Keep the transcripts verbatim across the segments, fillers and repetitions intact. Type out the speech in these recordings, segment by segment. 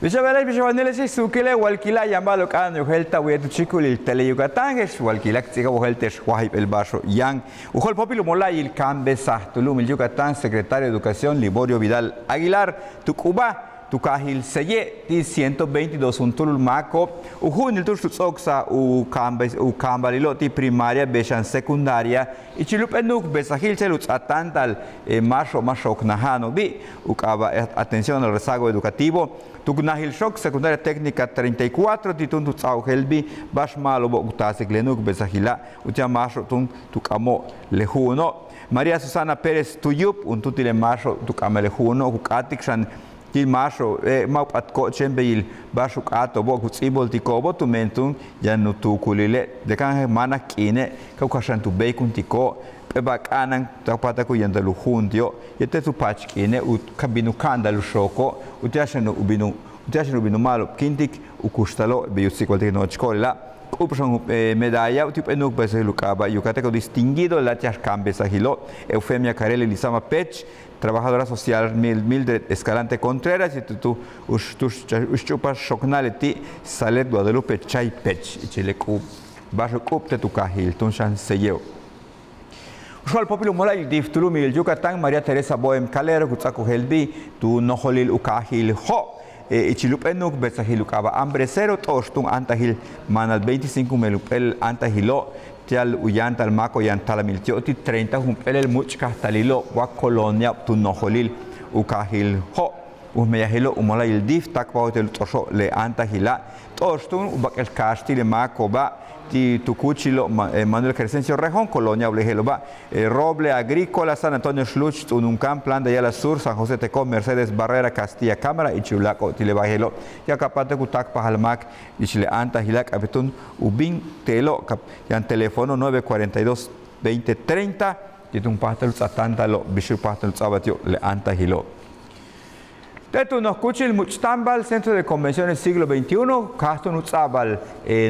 Bix a bejla'ex, bix a wane'ele'ex, suukile' walkila' yaan ba'alo'ob k'a'ana'an u yojel ta weye' tu chíikulil Tele Yucatán, je'ex walkila' k ts'íibta'al a wojéeltej je'ex wajib'el ba'axo'ob yaan. U jo'olpóopil u mola'ayil Campesaj tu lu'umil Yucatán, secretario de Educación Liborio Vidal Aguilar, tu k'ubaj tu kaajil Ceyé' ti' ciento veintidós juntúul máako'ob u ju'unil tu'ux tu ts'o'oksaj u kaambe- u kaambalilo'ob ti' primaria bey xan secundaria ichil jump'éel nu'ukbesajil ti'al u ts'aatáanta'al máaxo'ob ma' xooknaja'ano'obi', u k'aaba' Atención al Rezago Educativo. Tu najil xook Secundaria Técnica treinta y cuatro ti' túun tu ts'áaj u je'elbil ba'ax ma'alobo' ku taasik le nu'ukbesajila' uti'al máaxo'ob túun tu k'amo'ob le ju'uno'. María Susana Pérez Tuyub juntúul ti' le máaxo'ob tu k'amaj le ju'uno' ku k'áatik xan ti' máaxo'ob ma' u p'atko'ob chéen beyil ba'ax u k'áato'obo' ku ts'íiboltiko'obo' tumen túun yaan u tuukulile', de kan máanak k'iine' ka u kaxanta'al u béeykuntiko'ob p'éel ba'al k'a'ana'an táan k páatak u yantal u ju'unti'ob yéetel tu paach k'iine' u ka bin u ka'antal u xooko' uti'al xan u bin u uti'al xan u bin u ma'alobkíintik u kuxtalo'ob bey u tsikbaltik nojoch ko'olela'. K'u'ub xan jump'éel medalla ti' jump'éel nu'ukbesajil u k'aaba' Yucateco Distinguido le láak' ti'al kaambesajilo' Eufemia Carelli Lizama Pech, trabajadora social Mil- Mildred Escalante Contreras y tu- tu- u xch'úupal xoknal leti' Salet Guadalupe Chay Pech ichil le k'u'ub ba'ax u k'u'ub te' tu kaajil túun xan Ceyé'. U jo'olpóopil u mola'ayil dif tu lu'umil Yucatán María Teresa Bohem Calero ku ts'áak u je'elbil tu nojolil u kaajil Jo' ichil jump'éel nu'ukbesajil u k'aaba' Hambre Cero, t'o'ox túun áantajil maanal veinticinco meel jump'éel áantajilo' ti'al u yantal máako'ob yaan talamil ti'ob ti' treinta jump'éelel múuch' kajtalilo'ob wa coloniao'ob tu nojolil u kaajil Jo'. U meyajilo' u mola'ayil dif táakpajal yéetel u t'oxo'ob le áantajila', t'o'ox túun u bak'el kaax ti' le máako'oba' ti' tu kúuchilo' Manuel Crescencio Rejón, coloniao'ob le je'elo'oba' Roble Agrícola, San Antonio Xluch, T'ununkan, Plan de Ayala Sur, San José Tecó, Mercedes, Barrera, Castilla, Cámara ichil u láak'o'ob ti' le ba'al je'elo'. Ti'al ka páatak u táakpajal máak ichil le áantajila' k'a'abéet túun u bin te'elo', yaan teléfono nueve cuarenta y dos, veinte treinta, ti' túun páajtal u ts'aatáanta'alo' bix u páajtal u ts'a'abal ti'ob le áantajilo'. Te' tu noj kúuchil múuch' táambal Centro de Convenciones Siglo veintiuno, káaj túun u ts'a'abal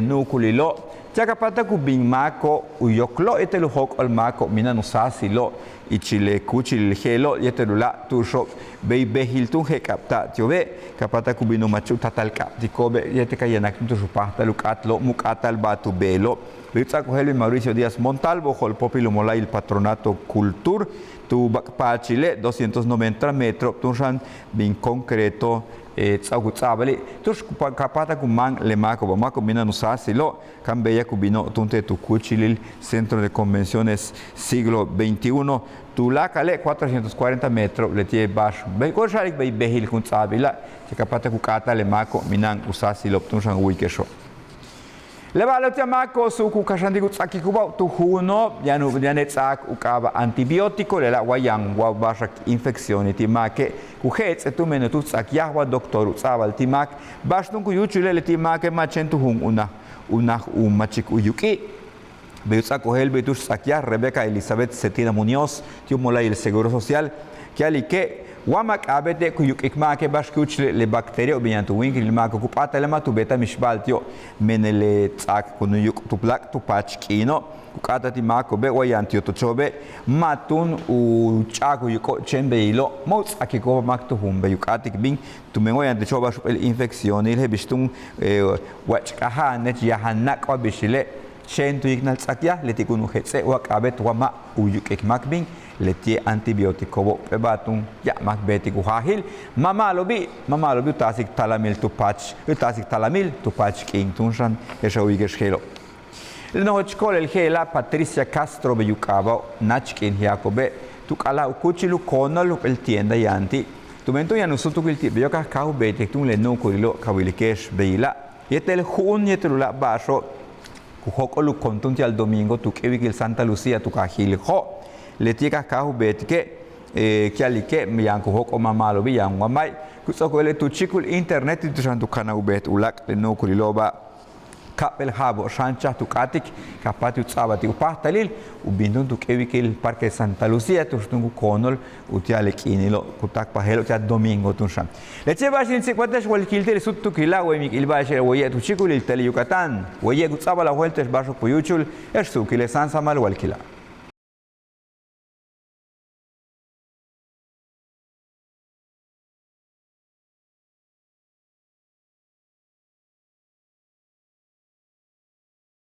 nu'ukulilo'. Ti'al ka páatak u bin máako'ob u yoklo' yéetel u jóok'ol máako'ob mina'an u sáasilo' ichil le kúuchilil je'elo' yéetel u láak' tu'uxo'ob bey bejil túun je'ek'abta'ab ti'obe', ka páatak u bin u mach'u'uj tatal k'abtiko'obe' yéetel ka yanak túun tu'ux u páajtal u k'áatlo'ob ma' u k'áatal ba'al tu beelo'. Bey u ts'áak u je'elbil Mauricio Díaz Montalvo, jo'olpóopil u mola'ayil Patronato Cultur, tu bak'paachile' doscientos noventa metrob túun xan bin concreto ts'a'ab u ts'a'abali'. Tu'ux ka páatak u máan le máako'oba', máako'ob mina'an u sáasilo', kan béeyak u bino'ob túun te' tu kúuchilil Centro de Convenciones Siglo veintiuno, tuláakale' cuatrocientos cuarenta metrob leti'e' ba'ax bey k'o'ox a'alik bey bejil kun ts'a'abila', ti'al ka páatak u k'áatal le máako'ob mina'an u sáasilo'ob túun xan u wu'uyike'exo'. Le ba'alo'ob ti'al máako'ob suuk u kaxantik u ts'akikuba'ob tu ju'uno'ob yaan u yaan le ts'aak u k'aaba' antibiótico, lela' wa yaan wa ba'axak infeccionil ti' máake' ku je'ets'e' tumen u ts'ak yaj wa doctor u ts'a'abal ti' máak, ba'ax túun ku yúuchule' leti' máake' ma' chéen tu juum unaj unaj u machik u yuk'i'. Bey u ts'áak u je'elbil tu'ux ts'ak yaj Rebeca Elizabeth Cetina Muñoz ti' u mola'ayil Seguro Social, ku ya'alike' wa ma' k'a'abéete' ku yuk'ik máake' ba'ax ku yúuchule' le bacteriao'ob bin yaan tu wíinkilil máako'ob ku p'áatale' ma' tu beetaj mix ba'al ti'ob, menel le ts'aak kun u yuk' tu láak' tu paach k'iino', ku k'áataj ti' máako'obe' wa yaan tu yotocho'obe' ma' túun u ch'a'ik u yuk'o'ob chéen beyilo', ma' u ts'akiko'ob máak tu juum bey u k'áatik bin, tumen wa yaan techo'ob ba'ax jump'éel infeccionil je'el bix túun wach' k'aja'anech, yajan náak' wa bixile', chéen tu yiknal ts'ak yaj, leti' kun u jets'e' wa k'a'abéet wa ma' u yuk'ik máak bin, leti'e' antibióticobo' p'éel ba'al túun ya'ab máak beetik u jaajil, ma' ma'alobi', ma' ma'alobi' u taasik talamil tu paach, u taasik talamil tu paach k'iin túun xan je'ex a wu'uyike'ex je'elo'. Le nojoch ko'olel je'ela' Patricia Castro bey u k'aaba'o', náach k'iin ji'ako'obe', tu k'alaj u kúuchil u koonol jump'éel tienda yaan ti', tumen túun yaan u súutukil ti' beyo' ka káaj u beetik túun le nu'ukulilo'ob ka wilike'ex beyila'. Yéetel ju'un yéetel u láak' ba'axo'ob ku jóok'ol u koon túun ti'al domingo tu k'íiwikil Santa Lucía tu kaajil Jo'. Leti'e' ka káaj u beetike' ku ya'alike' yaan ku jóok'ol ma' ma'alobi' yaan wa ma'i', ku ts'o'okole' tu chíikul internet ti' tu'ux xan tu kanaj u beet u láak' le nu'ukulilo'oba'. Ka'ap'éel ja'abo'ob xáanchaj tu k'áatik, ka páatik u ts'a'abal ti' u páajtalil u bin túun tu k'íiwikil Parque Santa Lucía tu'ux túun ku koonol uti'al le k'iinilo' ku táakpaj je'elo' ti'al domingo túun xan. Leti'e' ba'ax in tsikbalte'ex walkil ti' le súutukila' way mik'il ba'axe'e' weye' tu chíikulil Tele Yucatán, weye' ku ts'a'abal a wojéelte'ex ba'axo'ob ku yúuchul, je'ex suukile' sáansamal walkila'.